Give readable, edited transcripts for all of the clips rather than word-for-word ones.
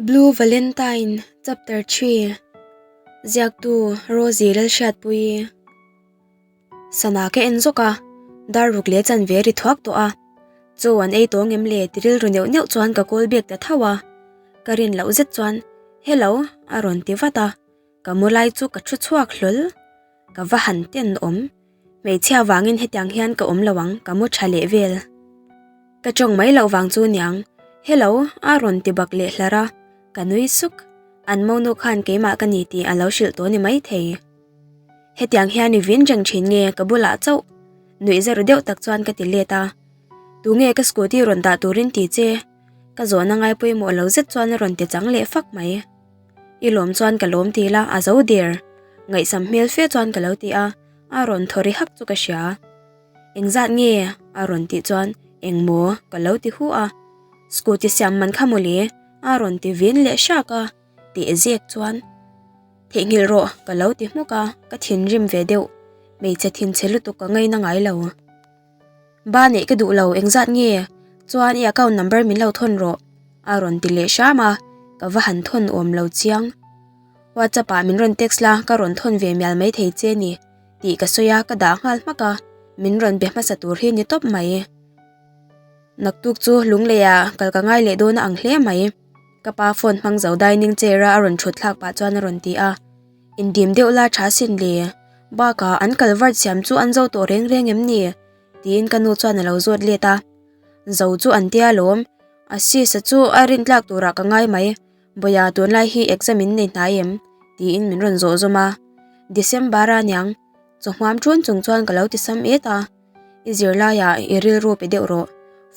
Blue Valentine Chapter 3 Ziaktu Rosie Lalhriatpuii Sana ka en zawk a, dar ruk leh chanve ri thuak tawh a, chaw an ei tawng em le ti rilru neuh neuh chuan ka call bek ta tho a, ka rin loh zet chuan Hello a rawn ti vat a, ka mu lai chu ka thu chhuak hlawl. Ka va han ten awm. Hmeichhia vangin hetiang hian ka awm lo ang, ka mu tha leh vel. Ka tawng mai loh vang chu niang. Hello, a rawn ti bak leh hlar a, ka nui suk. An monu khan keimah ka ni tih a lo hrilh tawh ni maithei. Hetiang hian i vin reng thin nge ka bulah chauh? Nuih zar deuh tak chuan ka ti let a. Tunge ka scooty rawn dah turin ti che? Ka zawhna ngai pawimawh lo zet chuan a rawn ti chang leh fak mai. I lawm chuan ka lawm ti la, a zo der. Ngaihsam hmel fe chuan ka lo ti a, a rawn thaw ri hak chu ka hria. Engzat nge? a rawn tih chuan engmaw ka lo ti hu a. Scooty siam man kha mawle a rawn ti vin leh hrak a, teh zek chuan theihnghilh rawh ka lo ti hmuk a, ka thinrim ve deuh. Hmeichhe thinchhe lutuk ka ngaina ngai lo. Ba neih ka duh lo, engzat nge? Chuan i account number min lo thawn rawh, a rawn ti leh hram a, ka va han thawn awm lo chiang. WhatsApp ah min rawn text la, ka rawn thawn ve mial mai thei che ni, tih ka sawi a, ka dah nghal hmak a, min rawn be hmasa tur hi ni tawp mai. Naktuk chu lunglei ah kal ka ngai leh dawn a ang hle mai, ka pa phone hmang zo dining chair a a rawn thut thlak pah chuan a rawn ti a. Indim deuh la tha sin le. Bakah an kalvart siam chu an zo tawh reng reng em ni? tiin ka nu chuan a lo zawt let a. Zo chu an tia lawm. A sisa chu a rin tlak turah ka ngai mai. Bawia tunlai hi exam in nei hnai em? tiin min rawn zawh zawm a. December a niang. Chawhmam ṭun chung chuan ka lo ti sam et a. I zirlaiah i rilru pe deuh rawh.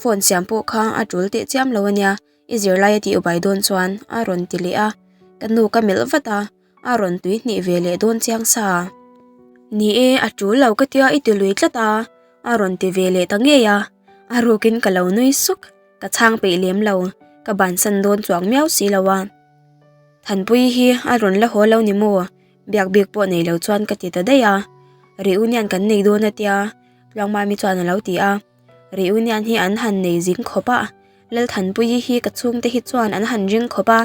Phone siam pawh kha a ṭul teh chiam lo ania. I zirlai a tih ubai dawn chuan a rawn ti leh a. Ka nu ka melh vat a. A rawn tui hnih ve leh dawn chiang sa. Ni e, a tul lo ka tia i ti lui tlat a, a rawn ti ve leh ta ngei a. A rukin ka lo nui suk, ka chhang peih lem lo, ka bansan dawn chuang miau si lo a. Thanpuii hi a rawn la haw lo ni maw? Biak bik pawh nei lo chuan ka ti ta daih a. Reunion kan nei dawn a tia, Tluangmami chuan a lo ti a. Reunion hi an han nei zing khawp a, Lalthanpuii hi ka chhungte hi chuan an han ring khawp a,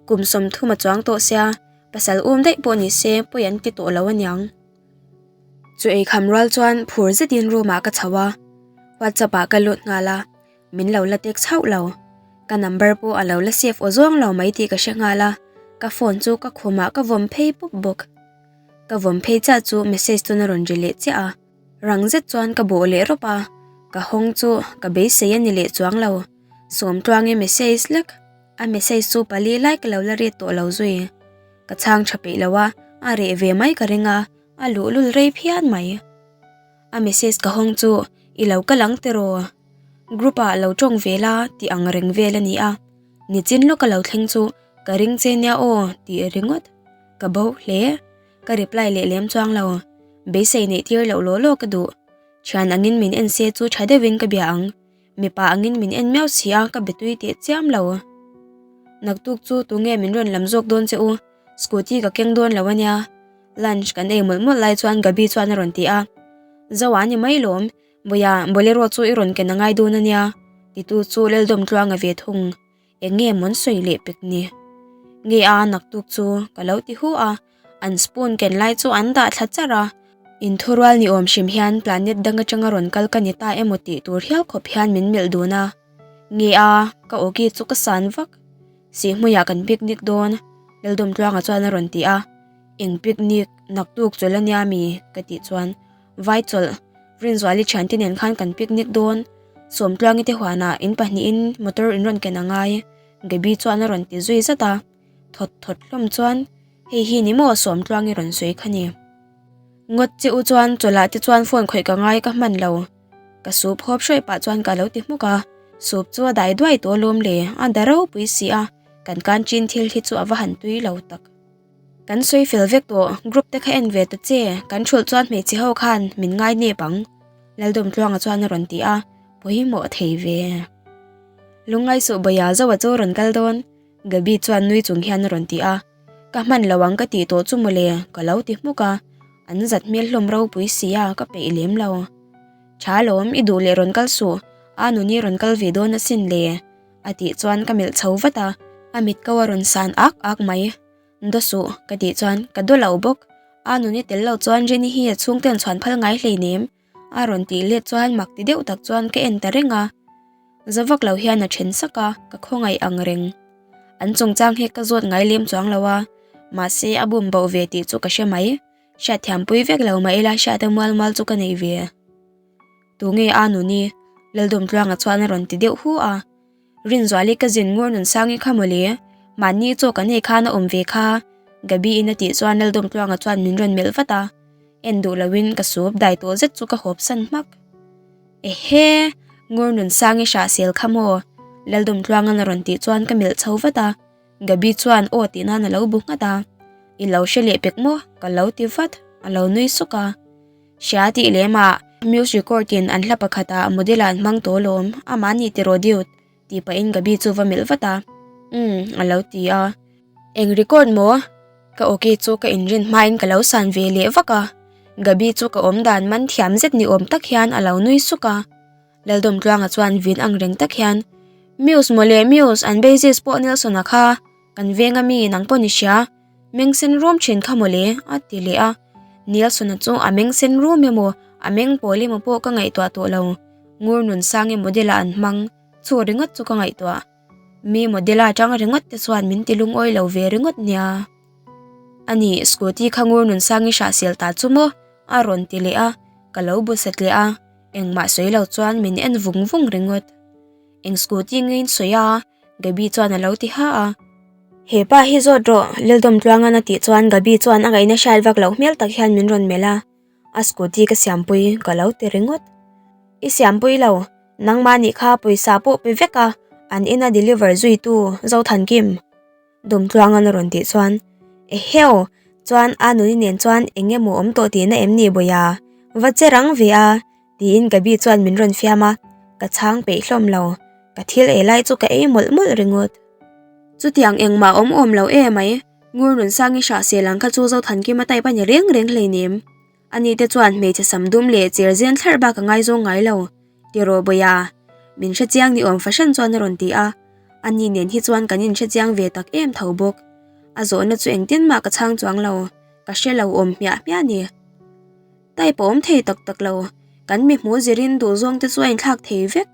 kum 30 a chuang tawh sia, pasal um daih pawh ni se pawi an ti tawh lo aniang. Chu eikham rual chuan phur zetin room ah ka chho a, WhatsApp ah ka lut nghal a, min lo la text hauh lo. Ka number pawh a lo la save aw zawng lo mai tih ka hre nghal a, ka phone chu ka khumah ka vawm phei pawp bawk. Ka vawm phei chiah chu message chuan a rawn ri leh chiah a. Rang zet chuan ka bawh leh rawp a, ka hawng chu ka beisei a ni leh chuang lo. Sawmtluangi message lek, a message chu pali lai ka lo la rit tawh lo zui. Ka chhang tha peih lo a, a reh ve mai ka ring a, a luhlul rei phian mai. A message ka hawng chu i lo kal ang tiraw? Group ah lo tawng ve la tih ang reng vel a ni a, nichin lawk a lo thleng chu ka ring che nia aw tih ringawt. Ka bo hle. Ka reply leh lem chuang lo. Beisei neih tir loh law law ka duh. Thian angin min en se chu tha deuhin ka bia ang. Mipa angin min en miau si a ka be tui teh chiam lo. Naktuk chu tunge min rawn lam zawk dawn che u? Scooty ka keng dawn lo ania. Lunch kan ei mawlh mawlh lai chuan Gabi chuan a rawn ti a. Zoa ni mai lawm. Bawia Bolero chu i rawn ken a ngai dawn ania. Titu chu Laldawmtluanga ve thung. Eng nge mawn sawi leh pek ni? Nge a naktuk chu ka lo ti hu a, an spoon ken lai chu an dah thla char a. Inthurual ni awm hrim hian planet dang atanga rawn kal ka ni ta emaw tih tur hial khawp hian min melh dun a. Nge a, ka awki chu ka san vak. Sihhmuiah kan picnic dawn, Laldawmtluanga chuan a rawn ti a. Eng picnic, naktuk chawlh ania mi? ka tih chuan Vai chawlh, Rinzuali thiante nen khan kan picnic dawn. Sawmtluangi te huanah in pahnihin motor in rawn ken a ngai, Gabi chuan a rawn ti zui zat a. Thawt thawt hlawm chuan, Hei hi ni maw Sawmtluangi rawn sawi kha ni. Ngawt che u chuan chawlhah te chuan phone khawih ka ngai ka hman lo. Ka sup hawp hrawih pah chuan ka lo ti hmuk a. Sup chu a dai duai tawh alawm le, a da ropui si a, kan canteen thil hi chu a va han tui lo tak. Kan sawi fel vek tawh, group te kha en ve ta che, kan thulh chuan hmeichhe ho khan min ngai nep ang, Laldawmtluanga chuan a rawn ti a, pawimawh thei ve. Lungngaisuh Bawia Zoa chu rawn kal dawn, Gabi chuan nui chung hian a rawn ti a, ka hman lo ang ka tih tawh chu mawle, ka lo ti hmuk a, an zat hmel hlawm ropui sia ka peih lem lo. Tha lawm, i duh leh rawn kal suh, a nuni rawn kal ve dawn asin le. A tih chuan ka melh chho vat a, A mit ko a rawn san ak ak mai. Daw suh, ka tih chuan ka daw lo bawk. A nuni tel lo chuan Rini hi a chhungten chhuan phal ngai hleinem. A rawn tih let chuan mak ti deuh tak chuan ka en ta reng a. Za vak lo hian a then sak a, ka khawngaih ang reng. An chungchang hi ka zawt ngai lem chuang lo a, mahse a bum boh ve tih chu ka hre mai. Hriatthiampui vek lo mah ila hriata mual mual chu ka nei ve. Tunge a nuni? Laldawmtluanga chuan a rawn ti deuh hu a. Rinzuali ka zin ngur nun sangi kha mawle, mahni chaw kan ei khan a awm ve kha, Gabi in a tih chuan Laldawmtluanga chuan min rawn melh vat a, en duh loin ka sup dai tawh zet chu ka hawp san hmak. Ehe! Ngur nun sangi hrah sel kha maw? Laldawmtluangan a rawn tih chuan ka melh chho vat a, Gabi chuan aw tih nan a lo bu nghat a, I lo hre leh pek maw? Ka lo ti vat, a lo nui suk a. Hria tih lem ah Muse record in an hla pakhat ah model ah an hmang tawh alawm, amah ni tiraw dude? tih pahin Gabi chu va melh vat a, Umm a lo ti a. Eng record maw? Ka awki chu ka inrin hmain ka lo san ve leh vak a, Gabi chu ka awm dan man thiam zet ni awm tak hian a lo nui suk a. Laldawmtluanga chuan vin ang reng tak hian, Muse mawle Muse, an bassist pawh Nelson-a kha kan veng ami nang pawh ni hria, Meng sen rum thin kha mawle, a ti leh a. Nielsen-a chu a meng sen rum emaw, a meng pawl emaw pawh ka ngaihtuah tawh lo. Ngur nun sang emaw model-a an hmang chu ringawt chu ka ngaihtuah. Mi model-a atang ringawt te chuan min ti lungawi lo ve ringawt nia. A nih, scooty kha ngur nun sangi hrah sel ta chu maw? a rawn ti leh a, ka lo bu sat leh a, engmah sawi lo chuan min en vung vung ringawt. Eng scooty nge in sawi a? Gabi chuan a lo ti ha a. He pa hi zawt rawh, Lildawm Tluangan a tih chuan Gabi chuan a ngaihna hriat vak loh hmel tak hian min rawn melh a. A scooty ka siampui ka lo ti ringawt. I siampui lo, nangmah nih kha pawisa pawh pe vek a, an ina deliver zuitu Zothankim. Dawmtluangan a rawn tih chuan, Eheu! Chuan a nuni nen chuan eng emaw awm tawh tihna em ni Bawia? Va che rang ve a! tiin Gabi chuan min rawn fiam a, ka chhang peih hlawm lo. Ka thil ei lai chu ka ei mawlh mawlh ringawt. Chutiang engmah awm awm lo e mai, Ngur Nunsangi hrah sel ang kha chu Zothankima type a ni reng reng hleinem. Ani te chuan hmeichhe sam dum leh cher zen thlarh bak a ngaizawng ngai lo. Tiraw Bawia, min hre chiang ni awm fahran chuan a rawn ti a, ani nen hi chuan kan inhre chiang ve tak em tho bawk. A zawhna chu engtin mah ka chhang chuang lo, ka hre lo awm hmiah hmiah a ni. Type a awm thei tak tak lo, kan mi hmuh zirin duhzawng te chu a inthlak thei vek.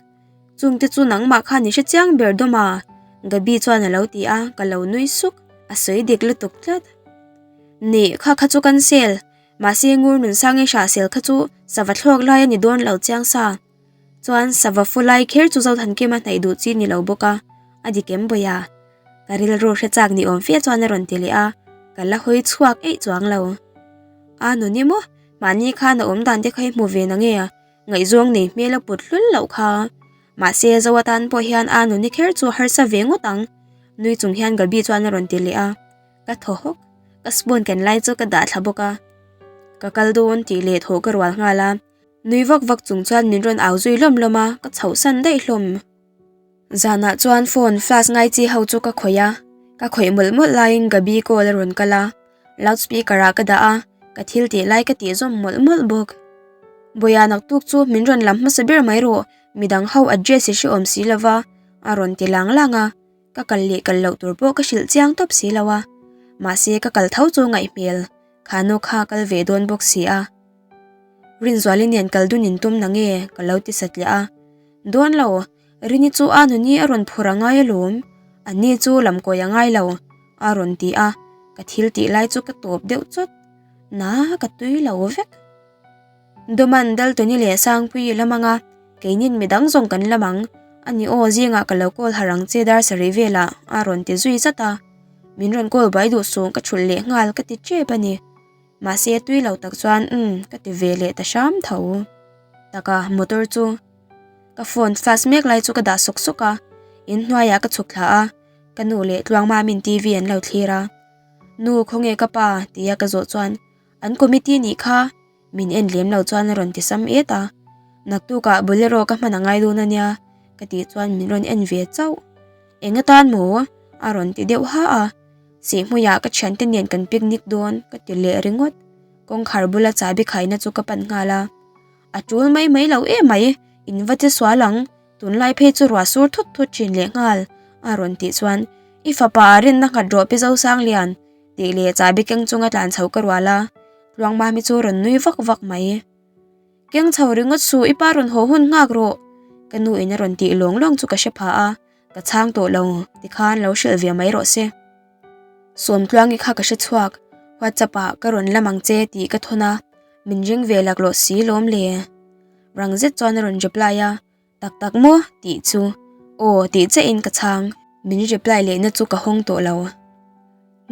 Chungte chu nangmah khan i hre chiang ber dawm a, Gabi chuan a lo ti a, ka lo nui suk, a sawi dik lutuk tlat. Nih, kha kha chu kan sel, Mahse ngur nun sangi hrah sel kha chu sava thlawk lai a ni dawn lo chiang sa. Chuan sava fu lai kher chu Zothankima hnaih duh chi ni lo bawk a, a dik em bawi a. Ka rilru hre chak ni awm fe chuan a rawn ti leh a, ka la hawi chhuak eih chuang lo. A nuni maw? Mahni khan a awm dan te kha i hmu ve na nge? Ngaihzawng nei hmel a put hlul loh kha. Mahse Zo atan pawh hian a nuni kher chu a harsa ve ngawt ang. Nui chung hian Gabi chuan a rawn ti leh a. Ka thaw hawk, ka spoon ken lai chu ka dah thla bawk a, ka kal dawn tih leh thaw ka rual nghal a, nui vak vak chung chuan min rawn au zui hlawm hlawm a, ka chhoh san daih hlawm. Zanah chuan phone flash ngai chi ho chu ka khawih a, ka khawih mawlh mawlh laiin Gabi call a rawn kal a, loud speaker ah ka dah a, ka thil tih lai ka tih zawm mawlh mawlh bawk. Bawia naktuk chu min rawn lam hmasa ber mai rawh, midang ho address i hrehawm si lova a rawn ti lang lang a. Ka kal leh kal loh tur pawh ka hrilh chiang tawp si lo a, mahse ka kal tho chu ngaih hmel, kha nu kha kal ve dawn bawk si a. Rinzuali nen kal dun in tum na nge ka lo ti satliah a, Dawn lo, Rini chu a nuni a rawn phur a ngai alawm, a ni chu lamkawi a ngai lo, a rawn ti a, ka thil tih lai chu ka tawp deuh chawt, na ka tui lo vek. Dawman Daltoni leh Sangpuii lam anga keinin midang zawng kan lam ang, ani aw zingah ka lo call har ang che dar sarih velah a rawn ti zui zat a, min rawn call buai duh suh ka thulh leh nghal ka ti tep a ni. Mahse tui lo tak chuan umm ka ti ve leh ta hram tho. Taka motor chu ka phone flash mek lai chu ka dah sawk sawk a, inhnuaiah ka chhuk thla a, ka nu leh Tluangmamin TV an lo thlir a, Nu khawnge ka pa? tia ka zawh chuan An committee nih kha min en lem lo chuan a rawn ti sam et a, naktukah bolero ka hman a ngai dawn a nia ka tih chuan min rawn en ve chauh. Eng atan maw? a rawn ti deuh ha a, sihhmuiah ka thiante nen kan picnic dawn ka ti leh ringawt. Kawngkhar bula chahbi khaina chu ka pan nghal a, a tul mai mai lo em mai, in va che sual ang, tunlai phei chu ruah sur thut thut thin leh nghal a rawn tih chuan. I fapa ah rinna nghat rawh Pi Zosanglian, tih leh chahbi keng chunga tlan chho ka rual a, Tluangmami chu rawn nui vak vak mai. Keng chho ringawt suh i pa rawn haw hun nghak rawh, ka nu in a rawn tih lawng lawng chu ka hre pha a, ka chhang tawh lo, tikhan lo hrilh ve mai rawh se. Sawmtluangi kha ka hre chhuak, WhatsApp ah ka rawn lam ang che tih ka thawn a, min ring ve laklawh si lawm le. Rang zet chuan a rawn reply a, Tak tak maw? tih chu aw tih chiahin ka chhang, min reply lehna chu ka hawng tawh lo.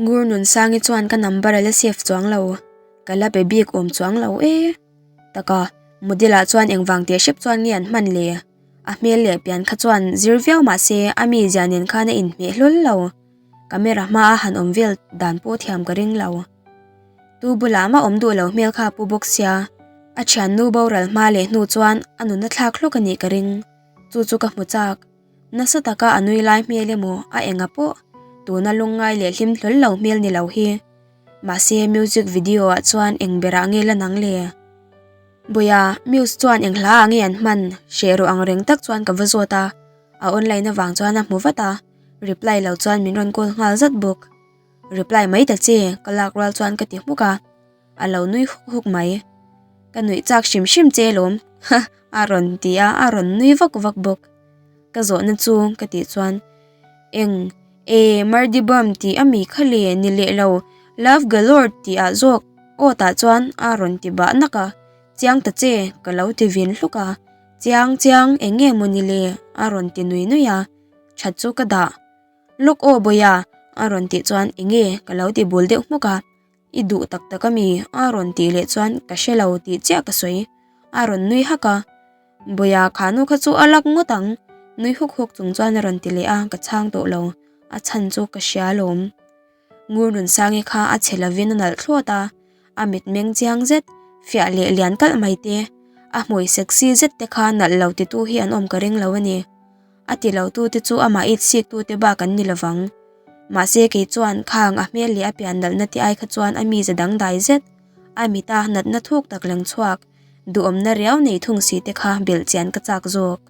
Ngur Nunsangi chuan ka number a la save chuang lo, ka la be bik awm chuang lo e. Taka, model ah chuan engvang teh hrep chuan nge an hman le? A hmel leh pian kha chuan zir viau mah se a mizia nen khan a inhmeh hlawl lo. Camera hmaa han awm vel dan pawh thiam ka ring lo. Tu bulah mah awm duh lo hmel kha a pu bawk sia, a thiannu boral hma leh hnu chuan a nun a thlak hlawk a nih ka ring. Chu chu ka hmu chak. Nasa taka a nui lai hmel emaw a enga pawh tuna lungngai leh hlim hlawl lo hmel ni lo hi. Mahse music video ah chuan eng berah nge la nang le? Bawia, Muse chuan eng hla ah nge an hman? Hreh rawh ang reng tak chuan ka va zawt a, a online avang chuan a hmu vat a. Reply lo chuan min rawn call nghal zat bawk. Reply mai ta che, ka lak rual chuan ka ti hmuk a, a lo nui huk huk mai. Ka nuih chak hrim hrim che lawm, ha a rawn ti a, a rawn nui vak vak bawk. Ka zawhna chu ka tih chuan, Eng, e, Mardi Bum tih a mi kha le ni leh lo, Love Galore tih ah zawk aw tah chuan a rawn ti bah nak a, Chiang ta che, ka lo ti vin hluk a, Chiang chiang, eng nge maw ni le a rawn ti nui nui a. That chu ka dah. Lawk aw Bawia a rawn tih chuan enge ka lo ti bul deuh hmuk a, I duh tak tak ami a rawn tih leh chuan ka hre lo tih chiah ka sawi. A rawn nui hak a, Bawia kha nu kha chu a lak ngawt ang nui huk huk chung chuan a rawn ti leh a, ka chhang tawh lo, a chhan chu ka hria alawm. Ngur Nunsangi kha a chhe lovin a nalh thlawt a, a mitmeng chiang zet, fiah leh lian kalh mai te, a hmui sexy zet te kha nalh lo titu hi an awm ka ring lo a ni. A ti lo tu te chu amah it sik tu te bak an ni lovang. Mahse kei chuan khang a hmel leh a pian nalhna te ai kha chuan a mize dangdai zet, a mita natna thuk tak leng chhuak, duhawmna riau nei thung si te kha belh chian ka chak zawk.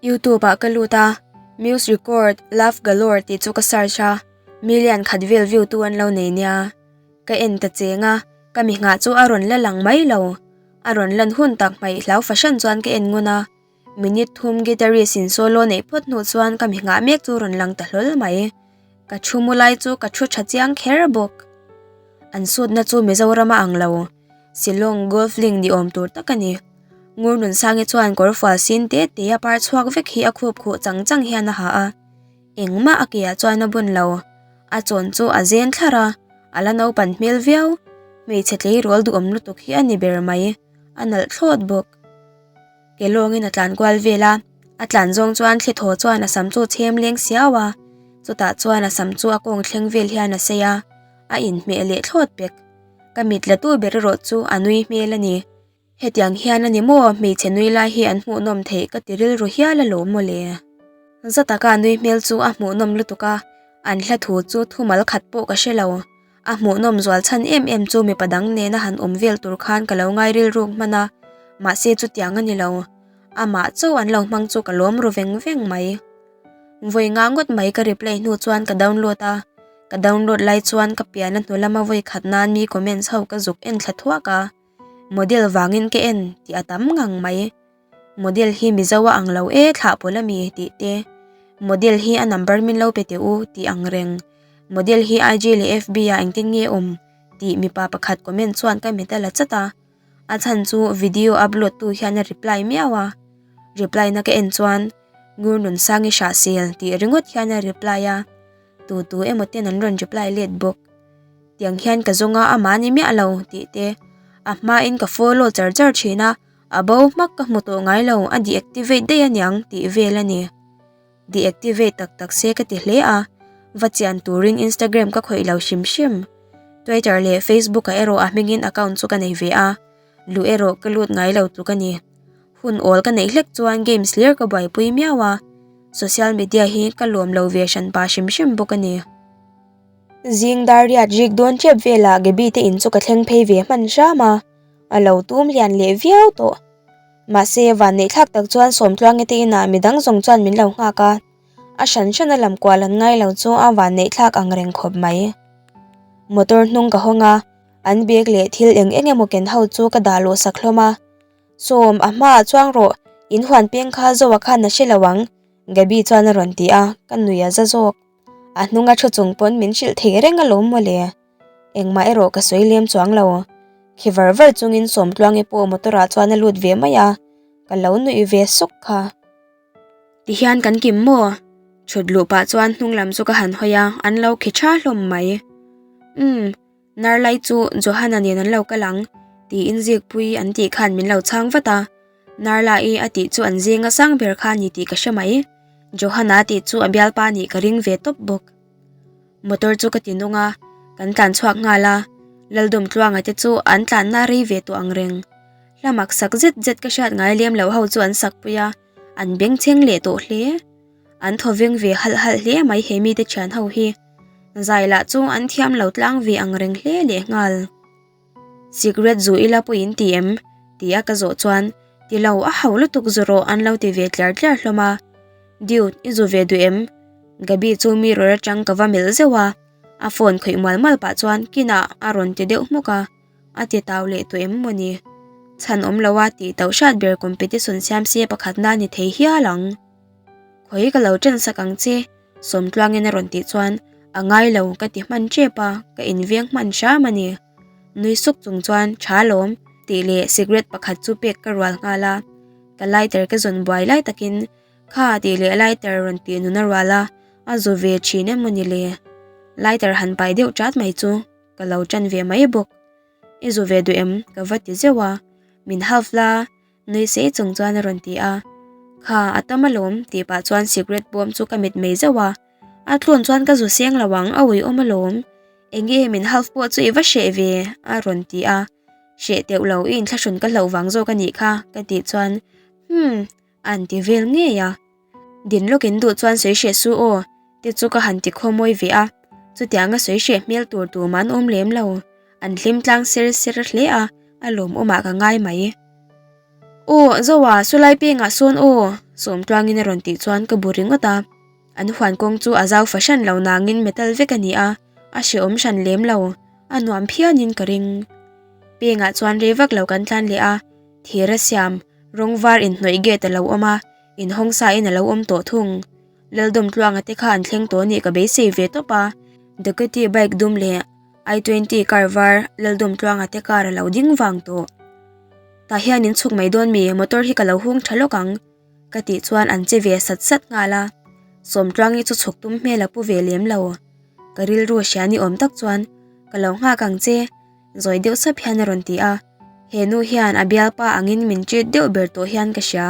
Youtube ah ka lut a, Muse Record Love Galore tih chu ka search a, million khat vel view tu an lo nei nia. Ka en ta cheng a, ka mi nghah chu a rawn la lang mai lo. A rawn lan hun tak hmaih hlau fahran chuan ka en ngun a, minute thum guitarist in solo neih phawt hnu chuan ka mi nghah mek chu rawn lang ta hlawl mai. Ka thu mu lai chu ka thu tha chiang kher bawk. An sutna chu Mizoram a ang lo. Shillong Golf Link ni awm tur tak a ni. Ngur Nunsangi chuan kawr fual sin te te a par chhuak vek hi a khup khuh chang chang hian a ha a. Engmah a keah chuan a bun lo. A chawn chu a zen thlarh a, a la naupan hmel viau. Hmeichhe tleirawl duhawm lutuk hi a ni ber mai, a nalh thlawt bawk. Ke lawngin a tlan kual vel a, a tlan zawng chuan thli thaw chuan a sam chu chhem leng siau a, chutah chuan a sam chu a kawng thleng vel hian a sei a, a inhmeh leh thlawt pek. Ka mit la tu ber erawh chu a nui hmel a ni. Hetiang hian a ni maw hmeichhe nui lai hi an hmuhnawm theih ka ti rilru hial alawm mawle. Za taka a nui hmel chu a hmuhnawm lutuk a, an hla thu chu thumal khat pawh ka hre lo. A hmuhnawm zual chhan em em chu mipa dang nena han awm vel tur khan ka lo ngai rilruk hman a, mahse chutiang a ni lo. Amah chauh an lo hmang chu ka lawm ru veng veng mai. Vawi nga ngawt mai ka reply hnu chuan ka download a, ka download lai chuan ka pian a hnu lama vawi khat nan mi comments ho ka zuk en thla thuak a, model vangin ka en tih a tam ngang mai. Model hi Mizo a ang lo e thlah pawl ami tih te, model hi a number min lo pe teh u tih ang reng, model hi IG leh FB ah engtin nge awm tih mipa pakhat comment chuan ka mit a la chat a. A chhan chu video upload tu hian a reply miau a, reply na ka en chuan Ngur Nunsangi hrah sel tih ringawt hian a reply a, tu tu emaw ten an rawn reply let bawk. Tiang hian ka zawng a amah ni miah lo tih te, a hmain ka follow char char thin a, a bo hmak ka hmu tawh ngai lo a deactivate daih aniang tih vel a ni. Deactivate tak tak se ka ti hle a, va chian turin Instagram ka khawih lo hrim hrim. Twitter leh Facebook ah erawh a hmingin account chu ka nei ve a, luh erawh ka lut ngai lo tluk a ni. Hun awl ka neih hlek chuan games hlir ka buaipui miau a, social media hi ka lawm lo ve hran pah hrim hrim bawk a ni. Zing dar riat rik dawn tep velah Gaby te in chu ka thleng phei ve hman hram a, a lo tum lian leh viau tawh. Mahse, vanneihthlak tak chuan Sawmtluangi te inah midang zawng chuan min lo nghak a. A hran hran a lam kual an ngai lo chu a vanneih thlak ang reng khawp mai. Motor hnung ka hawng a, an bag leh thil eng eng emaw ken ho chu ka dah luh sak hlawm a. Sawm, a hmaah chuang rawh, in huan peng kha Zoa khan a hre lo ang, Gabi chuan a rawn ti a, ka nui a za zawk. A hnunga thu chung pawn min hrilh thei reng alawm mawle. Engmah erawh ka sawi lem chuang lo. Khi var var chungin Sawmtluangi pawh motor ah chuan a lut ve mai a, ka lo nuih ve suk kha. Tihian kan kim maw? Thut luh pah chuan hnung lam chu ka han hawi a, an lo khi tha hlawm mai. Umm. Narlai chu Johana nen an lo kal ang, tiin Zikpuii an tih khan min lo chhang vat a. Narla-i a tih chu an zinga sang ber kha a ni tih ka hre mai. Johana tih chu a bialpa nih ka ring ve tawp bawk. Motor chu ka ti nung a, kan tlan chhuak nghal a. Laldawmtluanga te chu an tlanna rei ve tawh ang reng. Hla mak sak zet zet ka hriat ngai lem loh ho chu an sak pui a, an bengchheng leh tawh hle. An thaw veng ve halh halh hle mai he mite thian ho hi. Zai lah chu an thiam lo tlang ve ang reng hle leh nghal. Cigarette zu ila pawh in ti em? Ti a ka zawh chuan, Ti lo, a hau lutuk zu rawh an lo ti ve tliar tliar hlawm a. Dude, i zu ve duh em? Gabi chu mirror atang ka va melh zeuh a, a phone khawih mual mual pah chuan kinah a rawn ti deuh hmuk a. A ti tau leh tawh em maw ni? Chhan awm lo a tih tauh hriat ber competition siam se pakhatna ni thei hial ang. Khawi ka lo ṭan sak ang che, Sawmtluangin a rawn tih chuan a ngai lo ka ti hman ṭep a, ka inveng hman hram a ni. Nui suk chung chuan ṭha lawm tih leh cigarette pakhat chu pek ka rual nghal a, ka lighter ka zawn buai lai takin kha tih leh lighter rawn tih nun a rual a, a zu ve ṭhin em maw ni le? Lighter han pai deuh ṭat mai chu ka lo ṭan ve mai bawk. I zu ve duh em? ka va ti zeuh a, min half la Nui sei chung chuan a rawn ti a, Kha, a tam alawm, tih pah chuan cigarette bawm chu ka mit mei zauh a. A tlawn chuan ka zu seng lo ang, a uiawm alawm. Enge min half pawh chu i va hreh ve, a rawn ti a. Hreh teuh lo, i inthlahrun ka hlauh vang zawk a nih kha, ka tih chuan, Hmm, a'n ti vel ngei a. Din lawk in duh chuan sawi hreh su aw, te chu ka han ti khawmawi ve a. Chutianga sawi hreh hmel tur tumah an awm lem lo. An hlim tlang ser ser hle a, a lawmawmah ka ngai mai. Aw, Zoa, sawlai pengah sawn aw, Sawmtluangin a rawn tih chuan ka bu ringawt a. An huan kawng chu a zau fahran lo nangin metal vek a ni a, a hrehawm hran lem lo, a nuam phianin ka ring. Pengah chuan rei vak lo kan tlan leh a, thir a siam, rawng var inhnawih gate a lo awm a, inhawng sain a lo awm tawh thung. Laldawmtluanga te kha an thleng tawh nih ka beisei ve tawp a, Ducati bike dum leh I twenty car var Laldawmtluanga te car a lo ding vang tawh. Tah hian in chhuk mai dawn mi motor hi ka lo hung tha lawk ang ka tih chuan an che ve sat sat nghal a. Sawmtluangi chu chhuk tum hmel a pu ve lem lo. Ka rilru hria ni awm tak chuan ka lo nghak ang che zawi deuh sap hian a rawn ti a. He nu hian a bialpa angin min treat deuh ber tawh hian ka hria.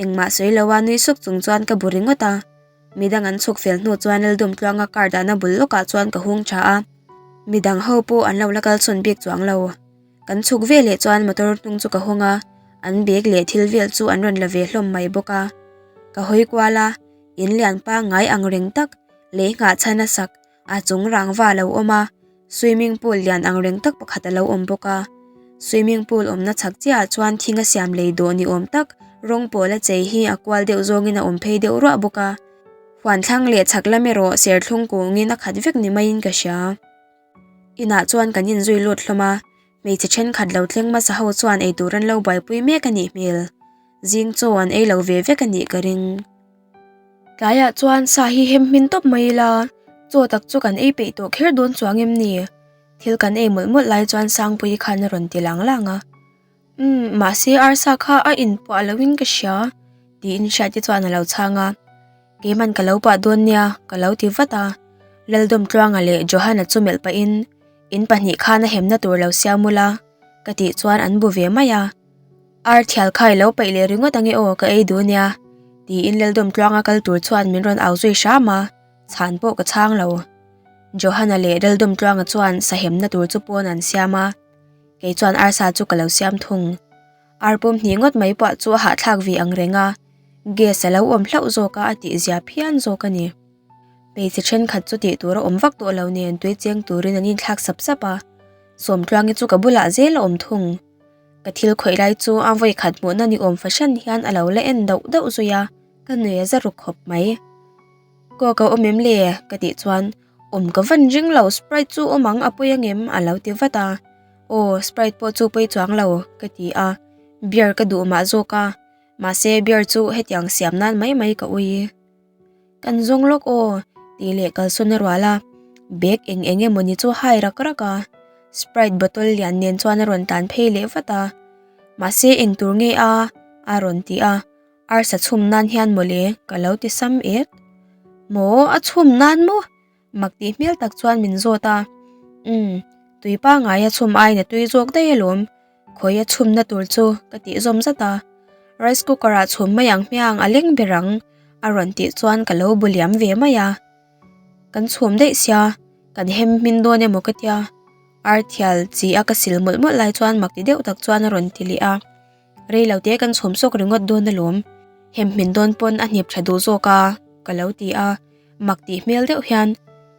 Engmah sawi lo a nui suk chung chuan ka bu ringawt a. Midang an chhuk fel hnu chuan Laldawmtluanga car dahna bul lawkah chuan ka hung tha a, midang ho pawh an lo la kal chhawn bik chuang lo. Kan chhuk ve leh chuan motor hnung chu ka hawng a, an bag leh thil vel chu an rawn la ve hlawm mai bawk a. Ka hawi kual a, in lian pangngai ang reng tak lei nghah chhan a sak A chung rangva a lo awm a, swimming pool lian ang reng tak pakhat a lo awm bawk a. Swimming pool awmna chhak chiahah chuan thing a siam lei dawh ni awm tak rawng pawl a chei hi a kual deuh zawngin a awm phei deuh ruah bawk a. Huan thlang leh chhak lam erawh serthlum kungin a khat vek ni maiin ka hria. Inah chuan kan inzui lut hlawm a, hmeichhe thenkhat lo thleng hmasa ho chuan eitur an lo buaipui mek a nih hmel. Zing chaw an ei lo ve vek a nih ka ring. Tlaiah chuan sa hi hem hmin tawp mai ila, chaw tak chu kan ei peih tawh kher dawn chuang em ni? Thil kan ei mawlh mawlh lai chuan Sangpuii khan a rawn ti lang lang a. Umm, mahse arsa kha a inpuah loin ka hria, tiin Hriati chuan a lo chhang a. Keiman ka lo puah dawn nia, ka lo ti vat a. Laldawmtluanga leh Johana chu melh pahin, In pahnih khan a hemna tur lo siam ula, ka tih chuan an bu ve mai a. Ar thial kha i lo paih leh ringawt ange aw ka ei duh nia tiin Laldawmtluanga kal tur chuan min rawn au zui hram a, chhan pawh ka chhang lo. Johana leh Laldawmtluanga chuan sahemna tur chu pawn an siam a, kei chuan arsa chu ka lo siam thung. Ar pawm hnih ngawt mai pawh chu a hahthlak ve ang reng a, gas a lo awm hlauh zawk a a tihzia phian zawk a ni. Hmeichhe thenkhat chu tih tur a awm vak tawh lo nen tui cheng turin an inthlak sap sap a, Sawmtluangi chu ka bulah zel a awm thung. Ka thil khawih lai chu a vawi khat hmuhna ni awm fahran hian a lo la en dauh dauh zui a, ka nui a za ruk khawp mai. Coke a awm em le? Ka tih chuan, Awm ka van ring lo, Sprite chu awm ang a pawi angem? A lo ti vat a. Aw, Sprite pawh chu pawi chuang lo, ka ti a. Beer ka duh mah zawk a, mahse beer chu hetiang siam nan mai mai ka ui. Kan zawng lawk aw, tih leh kalsawn a rual a. Bag eng eng emawni chu hai rak rak a. Sprite bottle lian nen chuan a rawn tlan phei leh vat a. Mahse eng tur nge a? A rawn ti a. Arsa chhum nan hian mawle ka lo ti sam et. Maw a chhum nan maw? Mak tih hmel tak chuan min zawt a. Umm, tui pangngai a chhum aiin a tui zawk daih alawm. Khawi a chhumna tur chu ka tih zawm zat a. Rice cooker ah chhum mai ang hmiang a leng ber ang a rawn tih chuan ka lo bu liam ve mai a. Kan chhum daih sia, kan hem hmin dawn emaw ka tia. Arthial chi a ka sil mawlh mawlh lai chuan mak ti deuh tak chuan a rawn ti leh a. Rei lo te kan chhum sawk ringawt dawn alawm. Hem hmin dawn pawn a hnip tha duh zawk a, ka lo ti a. Mak tih hmel deuh hian,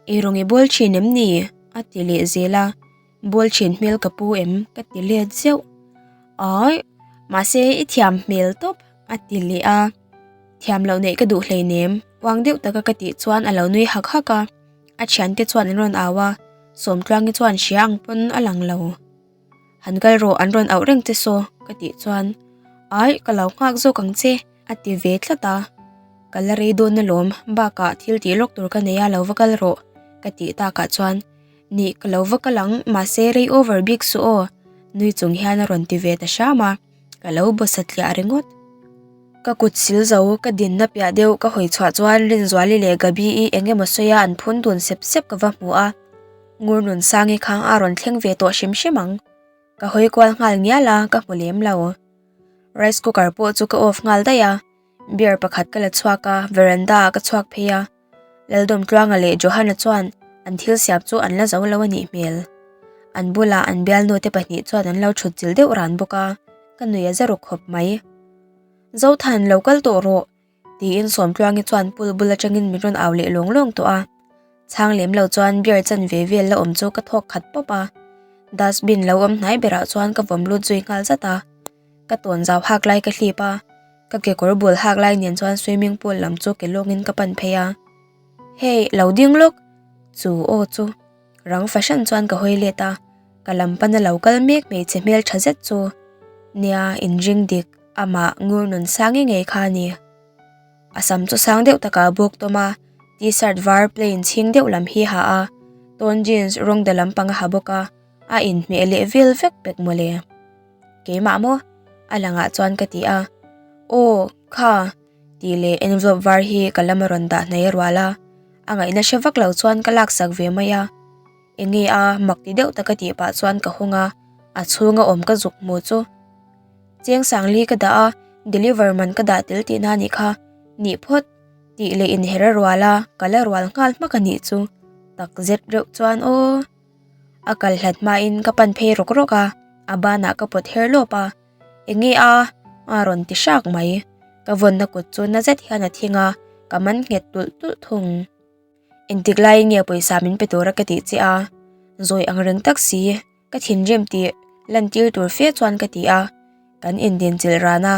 Eirawng i bawl thin em ni? a ti leh zel a. Bawl thin hmel ka pu em? ka ti let zeuh. Aih, mahse i thiam hmel tawp, a ti leh a. Thiam loh neih ka duh hleinem, uang deuh taka ka tih chuan a lo nui hak hak a. A thiante chuan an rawn au a, Sawmtluangi chuan hria ang pawn a lang lo. Han kal rawh an rawn auh reng che saw, ka tih chuan, Aih, ka lo nghak zawk ang che, a ti ve tlat a. Ka la rei dawn alawm, bakah thil tih lawk tur ka nei a lo va kal rawh, ka tih takah chuan, Nih, ka lo va kal ang, mahse rei over bik suh aw, nui chung hian a rawn ti ve ta hram a, ka lo baw satliah ringawt. Ka kut sil zo, ka dinna piah deuh ka hawi chhuah chuan Rinzuali leh Gabi-i eng emaw sawia an phun dun sep sep ka va hmu a. Ngur nun sangi khang a rawn thleng ve tawh hrim hrim ang. Ka hawi kual nghal ngial a, ka hmu lem lo. Rice cooker pawh chu ka off nghal daih a, beer pakhat ka la chhuak a, veranda ah ka chhuak phei a. Laldawmtluanga leh Johana chuan an thil siam chu an la zo lo a nih hmel. An bulah an bialnu te pahnih chuan an lo thut chil deuh ran bawk a, ka nuih a za ru khawp mai. Zothan, lo kal tawh rawh. Tiin Sawmtluangi chuan pool bul atangin min rawn au leh lawng lawng tawh a. Chhang lem lo chuan beer chan ve vel la awm chu ka thawk khat pawp a. Dustbin lo awm hnai berah chuan ka vawm lut zui nghal zat a. Ka tawn zau hak lai ka hlip a, ka kekawr bul hak lai nen chuan swimming pool lam chu ke lawngin ka pan phei a. Hey, lo ding lawk! Chu aw chu. Rang fahran chuan ka hawi let a, ka lam pana lo kal mek hmeichhe hmel tha zet chu. Nia, inring dik. Amah ngur nun sang nge ngei kha a ni. A sam chu sang deuh takah a bawk tawm a, t-shirt var plain chhing deuh lam hi ha a, tawn jeans rawng da lampang a ha bawk a, a inhmeh leh vel vek pek mawle. Keimah maw? A langah chuan ka ti a. Aw, kha, tih leh envelope var hi ka lam a rawn dah hnai a rual a, a ngaihna hre vak lo chuan ka laksak ve mai a. Enge a, mak ti deuh taka tih pah chuan ka hawng a, a chhunga awm ka zuk hmu chu. Cheng Sangli ka dah a, deliver man ka dah tel tihna a nih kha. Nih phawt, tih leh inher a rual a, ka la rual nghal hmak a nih chu. Tak zet reuh chuan aw. A kal hlat hmain ka pan phei rawk rawk a, a banah ka pawt her lawp a. Enge a? A rawn ti hrak mai. Ka vawnna kut chu na zet hian a thing a, ka man nghet tulh tulh thung. Engtik laiin nge pawisa min pe tura ka tih che a? Zawi ang reng tak si, ka thinrim tih lantir tur fe chuan ka ti a. Kan indinchilh ran a,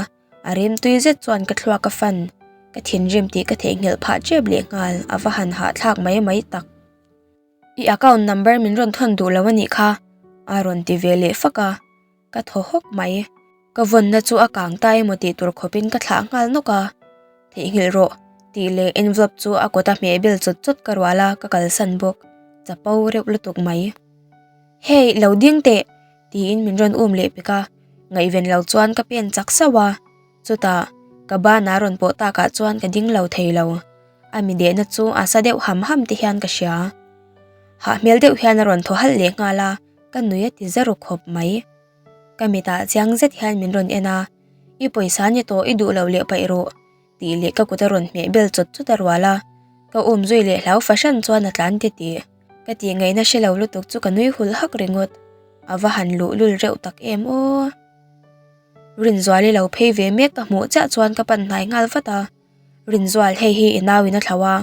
a rim tui zet chuan ka thluak a fan. Ka thinrim tih ka theihnghilh phah tep lehnghal, a va han hahthlak mai mai tak. I account number min rawn thawn duh lo a nih kha, a rawn ti ve leh fak a. Ka thaw hawk mai. Ka vawnna chu a kang ta emaw tih tur khawpin ka thlah nghal nawk a. Theihnghilh rawh, tih leh envelope chu a kawta hmeh bel chawt chawt ka rual a, ka kalsan bawk. Chapo reuh lutuk mai. Hey, lo ding teh! tiin min rawn um leh pek a. Ngaihven lo chuan ka pen chak sauh a. Chutah, ka banah rawn pawh takah chuan ka ding lo thei lo. A mi dehna chu a sa deuh ham ham te hian ka hria. Hah hmel deuh hian a rawn thaw halh leh nghal a. Ka nui a ti za ru khawp mai. Ka mitah chiang zet hian min rawn en a, I pawisa ni tawh i duh loh leh paih rawh, tih leh ka kut a rawn hmeh bel chawt chawt a rual a. Ka um zui leh hlau fahran chuan a tlan ti tih. Ka tih ngaihna hre lo lutuk chu ka nui hul hak ringawt. A va han luh lul reuh tak em aw. Rinzuali lo phei ve mek ka hmuh chiah chuan ka pan hnai nghal vat a. Rinzual hei hi i nau in a thlau a,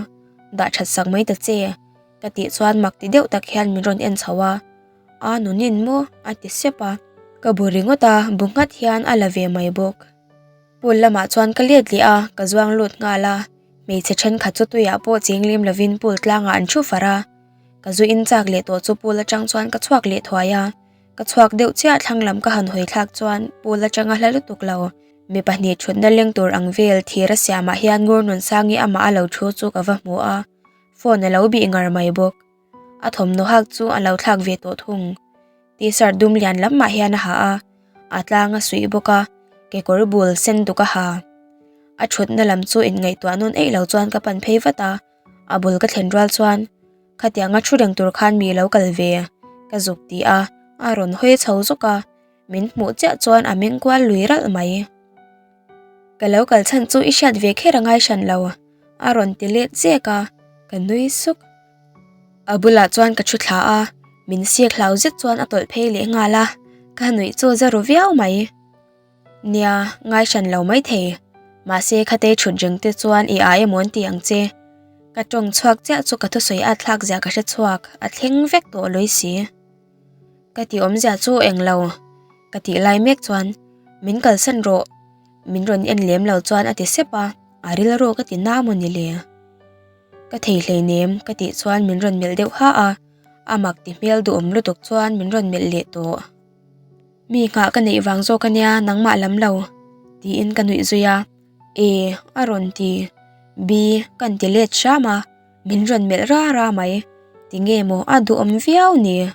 dah that sak mai ta che, ka tih chuan mak ti deuh tak hian min rawn en chho a, A nunin maw? a ti sep a, ka bu ringawt a, bu nghat hian a la ve mai bawk. Pool lamah chuan ka let leh a, ka zuang lut nghal a, Hmeichhe thenkhat chu tuiah pawh cheng lem lovin pool tlangah an thu far a. Ka zu in chak leh tawh chu pool atang chuan ka chhuak leh thuai a. Ka chhuak deuh chiah thlang lam ka han hawi thlak chuan pool atanga hla lutuk lo. Mi pahnih thutna leng tur ang vel thir a siamah hian ngur nunsangi amah a lo thu chu ka va hmu a, phone a lo bih ngar mai bawk. A thawmhnaw hak chu a lo thlak ve tawh thung. T-shirt dum lian lam mah hian a ha a, a tlang a suih bawk a, kekawr bul sen duk a ha. A thutna lam chu inngaihtuah nawn eih lo chuan ka pan phei vat a, a bul ka thlen rual chuan khatianga thu reng tur khan mi lo kal ve ka zuk ti a, a rawn hawi chho zawk a. Min hmuh chiah chuan a meng kual lui ralh mai. Ka lo kal chhan chu i hriat ve kher a ngai hran lo, a rawn ti let zek a, ka nui suk. A bulah chuan ka thu thla a, min siak hlau zet chuan a tawlh phei leh nghal a, ka nuih chu za ru viau mai. Nia, ngai hran lo maithei, mahse khatei thut reng te chuan i ai emaw an ti ang che. Ka tawng chhuak chiah chu ka thusawi at thlak zia ka hre chhuak, a thleng vek tawh lui si. Ka tih awmzia chu eng lo, ka tih lai mek chuan min kalsan rawh, min rawn en lem lo chuan a ti sep a, a rilru ka ti na maw ni le? Ka thei hleinem ka tih chuan min rawn melh deuh ha a, a mak ti hmel duhawm lutuk chuan min rawn melh leh tawh. Mi nghah ka neih vang zawk ania nangmah lam lo, tiin ka nuih zui a, E a rawn ti, B kan ti let hram a. Min rawn melh ra ra mai, tinge maw a duhawm viau ni?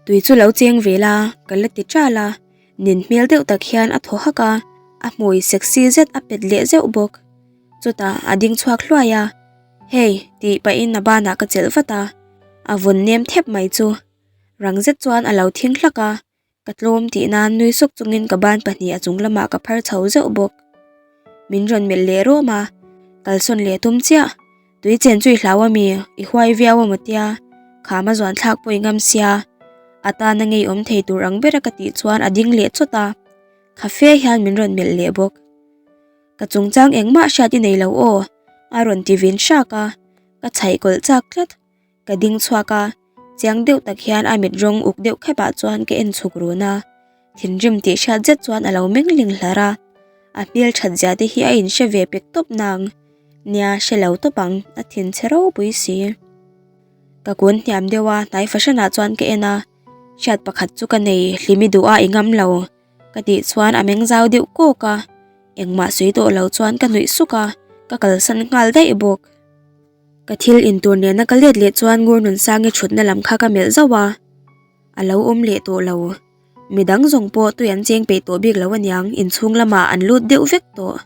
Tui chu lo cheng ve la, ka la ti ṭal a, nin hmel deuh tak hian a thaw hak a, a hmui sexy zet a pet leh zeuh bawk. Chutah a ding chhuak hluai a, Hey, tih pahin a banah ka chelh vat a, a vun nem thep mai chu. Rang zet chuan a lo thing hlak a, Ka tlawm tih nan nui suk chungin ka ban pahnih a chung lamah ka phar chho zeuh bawk. Min rawn melh leh rawm a, kalsawn leh tum chiah. Tui chen chu i hlau a mi, i huai viau a maw tia, kham a zuan thlak pawh i ngam sia. A tana ngeiawm thei tur ang bera ka tih chuan a ding leh chawt a, kha fe hian min rawn melh leh bawk. Ka chungchang engmah hriat i nei lo aw, a rawn ti vin hrak a, ka chhaih kawlh chak tlat. Ka ding chhuak a, chiang deuh tak hian a mit rawng uk deuh khep ah chuan ka en chhuk run a, thinrim tih hriat zet chuan a lo meng ling hlar a, a hmel that zia te hi a in hre ve pek tawp nang, nia hre lo tawp ang, a thin chhe ropui si. Ka kun hniam deuh a, hnai fahran ah chuan ka en a, hriat pakhat chu ka nei, hlim i duh a i ngam lo, ka tih chuan a meng zau deuh kawk a, engmah sawi tawh lo chuan ka nuih suk a, ka kalsan nghal daih bawk. Ka thil in tur nena ka let leh chuan Ngur Nunsangi thutna lam kha ka melh zauh a, a lo awm leh tawh lo. Midang zawng pawh tui an cheng peih tawh bik lo aniang inchhung lamah an lut deuh vek tawh.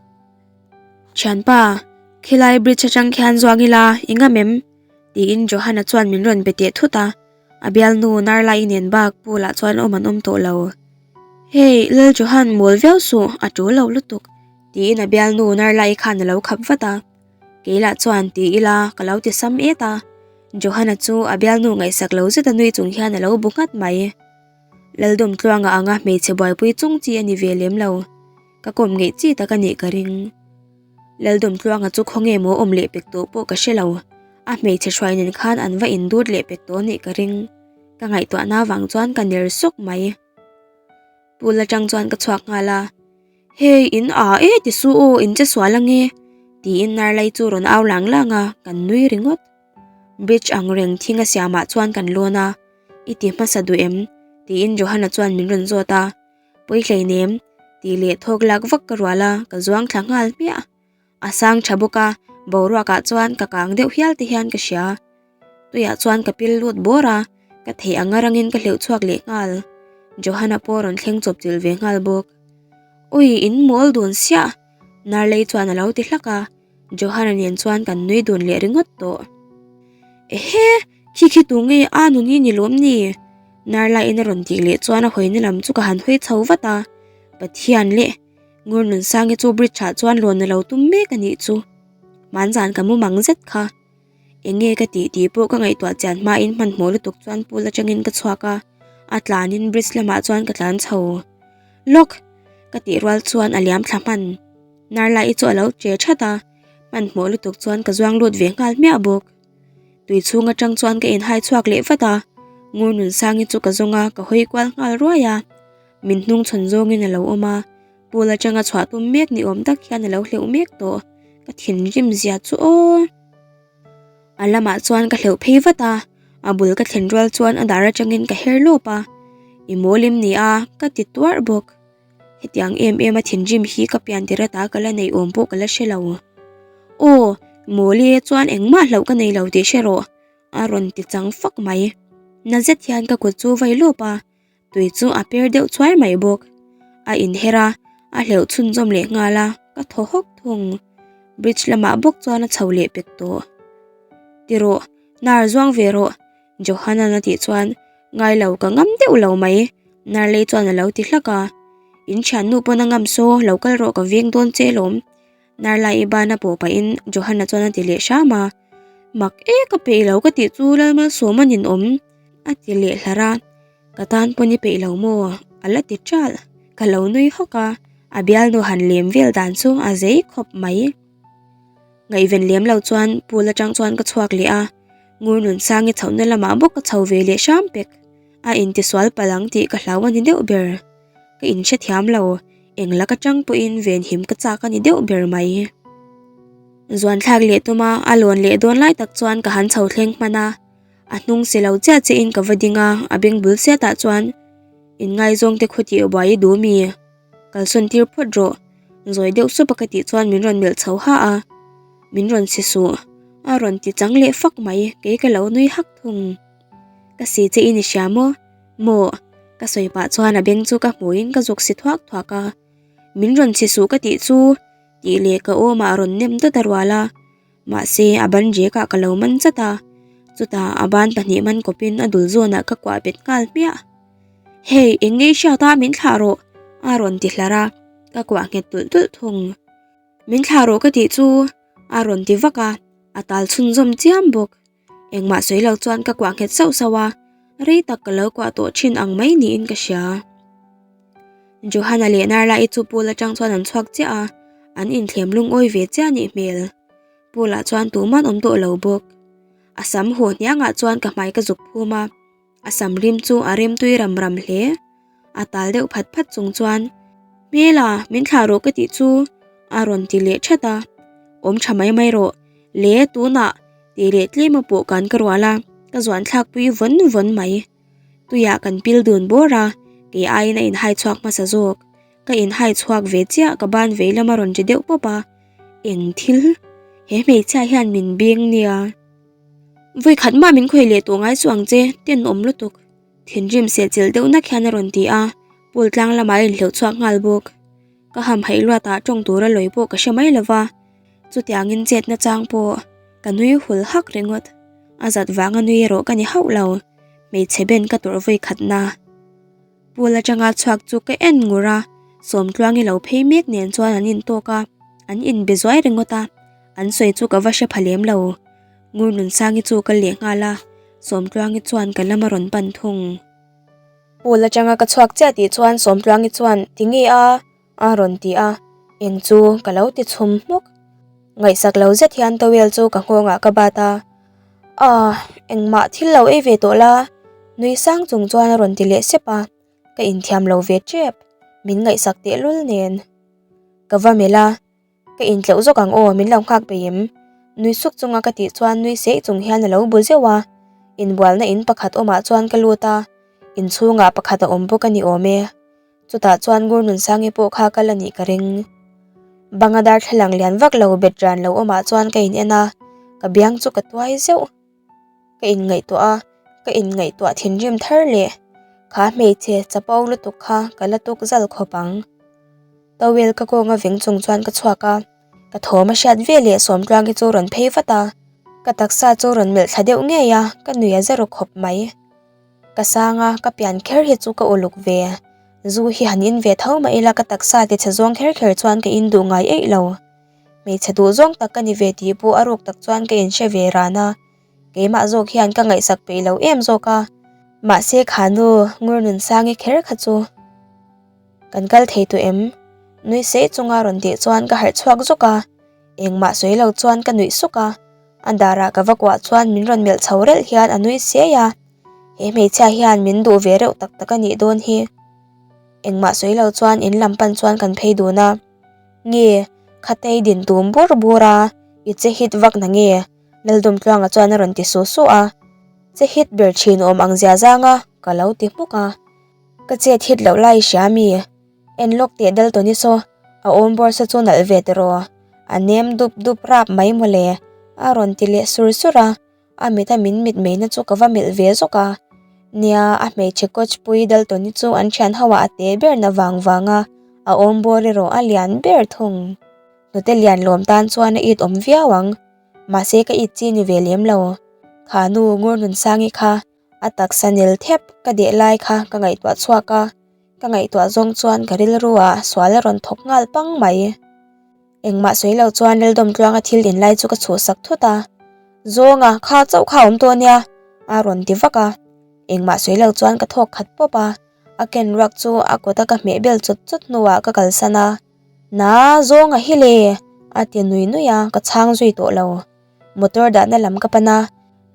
Thianpa, khilai bridge atang khian zuang ila i ngam em? tiin Johanna chuan min rawn be teh thut a, a bialnu Narla-i nen bak pool ah chuan awm an awm tawh lo. Hey, Lal Johan mawl viau suh, a tul lo lutuk, tiin a bialnu Narla-i khan a lo khap vat a. Kei lah chuan ti ila ka lo ti sam et a, Johana chu a bialnu ngaihsak lo zet a nui chung hian a lo bu nghat mai. Laldawm tluanga anga hmeichhe buaipui chung chi a ni ve lem lo, ka kawm ngeih chi tak a nih ka ring. Laldawm tluanga chu khawnge maw awm leh pek tawh pawh ka hre lo, a hmeichhe hruai nen khan an va indut leh pek tawh a nih ka ring. Ka ngaihtuahna vang chuan ka ner sawk mai. Pool atang chuan ka chhuak nghal a, Hey, in a e ti su aw, in che sual ange, tiin Narlai chu rawn au lang lang a, kan nui ringawt. Bridge ang reng thing a siamah chuan kan lawn a, I ti hmasa duh em? tiin Johanna chuan min rawn zawt a, Pawi hleinem, tih leh thawk lak vak ka rual a, ka zuang thla nghal hmiah. A sang tha bawk a, boruakah chuan ka kang deuh hial te hian ka hria. Tuiah chuan ka pil lut bawr a, ka theih anga rangin ka hleuh chhuak leh nghal. Johanna pawh rawn thleng chawp chilh ve nghal bawk. Ui, in mawl dun siah! Narlei chuan a lo ti hlak a, Johanna nen chuan kan nui dun leh ringawt tawh. Ehe! Khi khi tu nge a nuni ni lawm ni? Narlaiin a rawn tih leh chuan a hawina lam chu ka han hawi chho vat a, Pathian leh Ngur Nunsangi chu bridge ah chuan lawn a lo tum mek a nih chu. Hmanzan ka mumang zet kha. Enge ka tih tih pawh ka ngaihtuah chian hmain hmanhmawh lutuk chuan pool atangin ka chhuak a, a tlanin bridge lamah chuan ka tlan chho. Lawk! Ka tih rual chuan a liam thla hman. Narla-i chu a lo che that a, hmanhmawh lutuk chuan ka zuang lut ve nghal hmiah bawk. Tui chhung atang chuan ka inhai chhuak leh vat a, Ngur Nunsangi chu ka zawng a, ka hawi kual nghal ruai a. Min hnung chhawn zawngin a lo awm a, pool atanga chhuah tum mek ni awm tak hian a lo hleuh mek tawh. Ka thinrim zia chu aw. A lamah chuan ka hleuh phei vat a, a bul ka thlen rual chuan a dar atangin ka her lawp a, I mawl em ni a? ka ti tuarh bawk. Hetiang em em a thinrim hi ka pian tir ata ka la neih awm pawh ka la hre lo. Aw, mawl e chuan engmah hlauh ka nei lo tih hre rawh, a rawn ti chang fak mai. Na zet hian ka kut chu vai lawp a, Tui chu a per deuh chuai mai bawk. A inher a, a hleuh chhunzawm leh nghal a, ka thaw hawk thung. Bridge lamah bawk chuan a chho leh pek tawh. Ti rawh, nar zuang ve rawh, Johanan a tih chuan ngai lo ka ngam deuh lo mai, Narlei chuan a lo ti hlak a. In thiannu pawn a ngam saw, lo kal rawh ka veng dawn che lawm. Narla i ban a pawh pahin Johanna chuan a ti leh hram a, Mak e ka peih lo ka tih chu Lalmalsawma nin awm a ti leh hlar a, Ka tan pawn i peih lo maw? a la ti ṭalh. Ka lo nui hawk a, a bialnu han lem vel dan chu a zei khawp mai. Ngaihven lem lo chuan pool atang chuan ka chhuak leh a, Ngurnunsangi chhohna lamah bawk ka chho ve leh hram pek. A intisual palh ang tih ka hlau a ni deuh ber. Ka inhrethiam lo, eng lak atang pawhin venhim ka chak a ni deuh ber mai. Zuanthlak leh tuma a lawn leh dawn lai tak chuan ka han chho thleng hman a, a hnung si lo chiah chiahin ka va ding a, a beng bul chiatah chuan Inngaizawng te khaw tih buai i duh mi? Kalsawn tir phawt rawh, zawi deuh sup a ka tih chuan min rawn melh chho ha a, min rawn si suh, a rawn ti chang leh fak mai, kei ka lo nui hak thung. Ka si che i ni hria maw? Maw? Ka sawi pah chuan a beng chu ka hmuhin ka zuk si thuak thuak a. Min rawn chhi suh ka tih chu tih leh ka awmah a rawn nem dawt a rual a. Mahse a ban rekah ka lo man chat a. Chutah a ban pahnih man kawpin a dul zawnah ka kuah bet nghal hmiah. Hey, eng nge i hriat a min thlah rawh a rawn ti hlar a, ka kuah nghet tulh tulh thung. Min thlah rawh ka tih chu a rawn ti vak a, a tal chhunzawm chiam bawk. Engmah sawi lo chuan ka kuah nghet sauh sauh a, rei tak ka lo kuah tawh thin ang mai niin ka hria. Johanna leh Narla-i chu pool atang chuan an chhuak chiah a, an inthlem lungawi ve chiah anih hmel. Pool ah chuan tuman awm tawh lo bawk. A sam haw hniangah chuan ka hmai ka zuk phum a. A sam rim chu a rem tui ram ram hle. A tal deuh phat phat chung chuan, Hmela, min thlah rawh ka tih chu a rawn ti leh that a. Awm tha mai mai rawh, le tunah tih leh tlem a pawh kan ka rual a, ka zuan thlak pui vawn vawn mai. Tuiah kan pil dun bawr a, kei aiin a inhai chhuak hmasa zawk. Ka inhai chhuak ve chiah ka ban vei lam a rawn ti deuh pawp a, eng thil? He hmeichhia hian min beng nia. Vawi khat mah min khawih leh tawh ngai chu ang che, tenawm lutuk. Thinrim sehchilh deuh nak hian a rawn ti a, pool tlang lamah a inhleuh chhuak nghal bawk. Ka hamhaih luatah tawng tura lawi pawh ka hre mai lova, chutiangin chetna chang pawh ka nui hul hak ringawt. A zat vanga nui erawh ka ni hauh lo, hmeichhe ben ka tawrh vawi khatna. Pool atanga chhuak chu ka en ngur a, Sawmtluangi lo phei mek nen chuan an intawk a, an inbe zuai ringawt a, an sawi chu ka va hre pha lem lo. Ngurnunsangi chu ka leh nghal a, Sawmtluangi chuan ka lam a rawn pan thung. Pool atanga ka chhuak chiah tih chuan Sawmtluangi chuan Tinge a? a rawn ti a, eng chu ka lo ti chhum hmuk. Ngaihsak lo zet hian towel chu ka nghawngah ka bat a, Aah, engmah thil lo ei ve tawh la, nui sang chung chuan a rawn ti leh sep a, ka inthiam lo ve tep, min ngaihsak tehlul nen. Ka va melh a, ka intleuh zawk ang aw, min lo nghak peih em? Nui suk chunga ka tih chuan nui seih chung hian a lo bu zeuh a, inbualna in pakhat awmah chuan ka lut a, inchhungah pakhat a awm bawk a ni awm e. Chutah chuan Ngurnunsangi pawh kha kal a nih ka ring. Banga darthlalang lian vak lo bet ran lo awmah chuan ka in en a, ka biang chu ka tuai zeuh. Ka inngaihtuah a, ka inngaihtuah thinrim thar leh. Kha hmeichhe chapo lutuk kha ka la tuk zal khawp ang. Towel ka kawnga veng chung chuan ka chhuak a, ka thawm a hriat veleh Sawmtluangi chu rawn phei vat a, ka taksa chu rawn melh thla deuh ngei a, ka nui a zero khawp mai. Ka sang a, ka pian kher hi chu ka uluk ve. Zu hi han in ve tho mah ila ka taksa ti chhe zawng kher kher chuan ka in duh ngai eih lo. Hmeichhe duh zawng tak ka ni ve tih pawh a ruk tak chuan ka inhre ve ran a. Keimah zawk hian ka ngaihsak peih lo em zawk a. Mahse kha nu Ngurnunsangi kher kha chu kan kal thei tawh em? Nui seih chunga rawn tih chuan ka harh chhuak zawk a. Engmah sawi lo chuan ka nuih suk a. A darah ka va kuah chuan min rawn melh chho relh hian a nui siai a, he hmeichhia hian min duh ve reuh tak tak a nih dawn hi. Engmah sawi lo chuan in lam pan chuan kan phei dun a. Nge, Khatei din tum bur bur a, i che hit vak na nge? Laldawmtluanga chuan a rawn ti su su a. Che hit ber thin awm ang zia zang a, ka lo ti hmuk a. Ka chet hit loh lai i hria mi? En lawk teh dal tawh ni saw, a awm bawr sa chu nalh ve tiraw? A nem dup dup rap mai mawle, a rawn ti leh sur sur a. A mit a min mit meina chu ka va melh ve zawk a. Nia, a hmeichhe coach pui Daltoni chu an thian ho ah a te ber na vang vang a, a awm bawr erawh a lian ber thung. Hnute lian lawm tan chuan a it awm viau ang. Mahse ka it chi ni ve lem lo. Kha nu Ngurnunsangi kha a taksa nel thep ka deh lai kha ka ngaihtuah chhuak a, ka ngaihtuah zawng chuan ka rilru ah sual a rawn thawk nghal pang mai. Engmah sawi lo chuan Laldawmtluanga thil in lai chu ka chhuhsak thut a, Zawnga, kha chauh kha a awm tawh ania, a rawn ti vak a. Engmah sawi lo chuan ka thawk khat pawp a, a ken ruak chu a kawta ka hmeh bel chawt chawt hnuah ka kalsan a. Na, Zawnga hi le! a ti nui nui a, ka chhang zui tawh lo. Motor dahna lam ka pan a,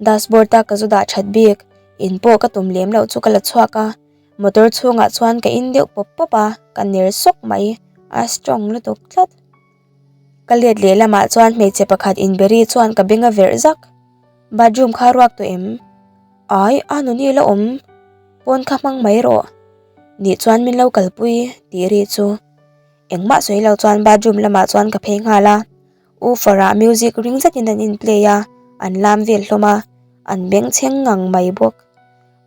dashboard a ka zu dah that bik, in pawh ka tum lem loh chu ka la chhuak a. Motor chhungah chuan ka in deuh pawp pawp a, ka ner sawk mai, a strong lutuk tlat. Ka let leh lamah chuan hmeichhe pakhat inberi chuan ka beng a verh zak. Bathroom kha ruak tawh em? Ai, a nuni la awm, pawn kha hmang mai rawh. Nih chuan min lo kalpui tih ri chu. Engmah sawi lo chuan bathroom lamah chuan ka phei nghal a, woofer ah music ring zetin an in play a, an lam vel hlawm a, an bengchheng ngang mai bawk.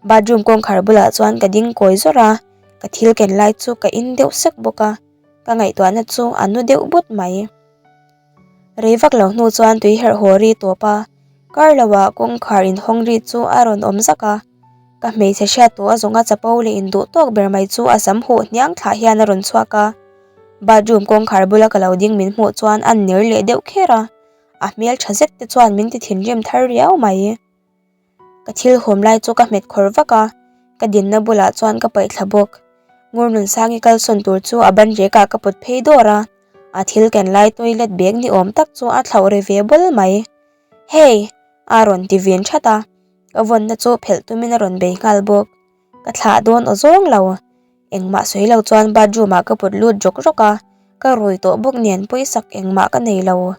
Bathroom kawngkhar bulah chuan ka ding kawi zawrh a, ka thil ken lai chu ka in deuh sek bawk a, ka ngaihtuahna chu a nu deuh but mai. Rei vak lo hnu chuan tui herh haw ri tawp a, kar loah kawngkhar inhawng ri chu a rawn awm zak a, ka hmeichhe hriat tawh a zawnga chapo leh induh tawk ber mai chu a sam huh hniang thlah hian a rawn chhuak a, bathroom kawngkhar bula ka lo ding min hmuh chuan a ner leh deuh kher a, a hmel tha zet te chuan min ti thinrim thar riau mai. Ka thil hawm lai chu ka hmet khawr vak a, ka dinna bulah chuan ka paih thla bawk. Ngurnunsangi kalsawn tur chu a ban rekah ka pawt phei dawr a, a thil ken lai toilet bag ni awm tak chu a thlauh ri ve bawl mai. Hey! a rawn ti vin that a, ka vawnna chu phelh tumin a rawn bei nghal bawk. Ka thlah dawn aw zawng lo. Engmah sawi lo chuan bathroom ah ka pawt lut rawk rawk a, ka rui tawh bawk nen pawisak engmah ka nei lo.